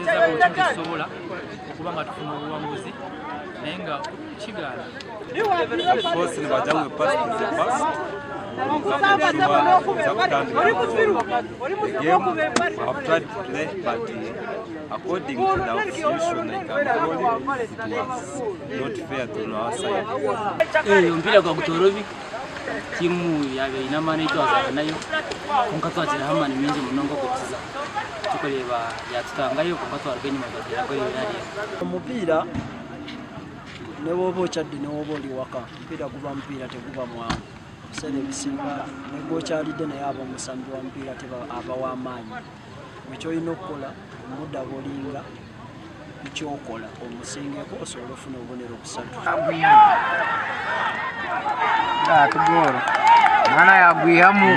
Tugezezzaako buli kimu kyetusobola okuba nga tufuna obuwanguzi, naye nga kigaana. Of course, nibagira ngu past is the past. The game we have tried to play, but according to the officiation, I can call it, it was not fair to our side. Omupiira gwa gutorobi, tiimu yaaba eine amaani ei twazaana nayo, kwonka twagiraho amaani maingi munonga okukiza turikureeba yatutangayo, kwonka twaruga enyima twateera goolo ibiri ahari emwe. Omupiira ne bw'oba okyadde, ne bw'oba oli waka, omupiira guba mupiira, teguba mwangu. Ebiseera ebisinga ne gw'okyalidde naye aba omusambi wa mupiira, aba w'amaanyi. Gwe ky'olina okukola omudabolinga ku kyokola omusingeko osobole ofuna obubonero busatu. Tugoro mwana yagwihamu.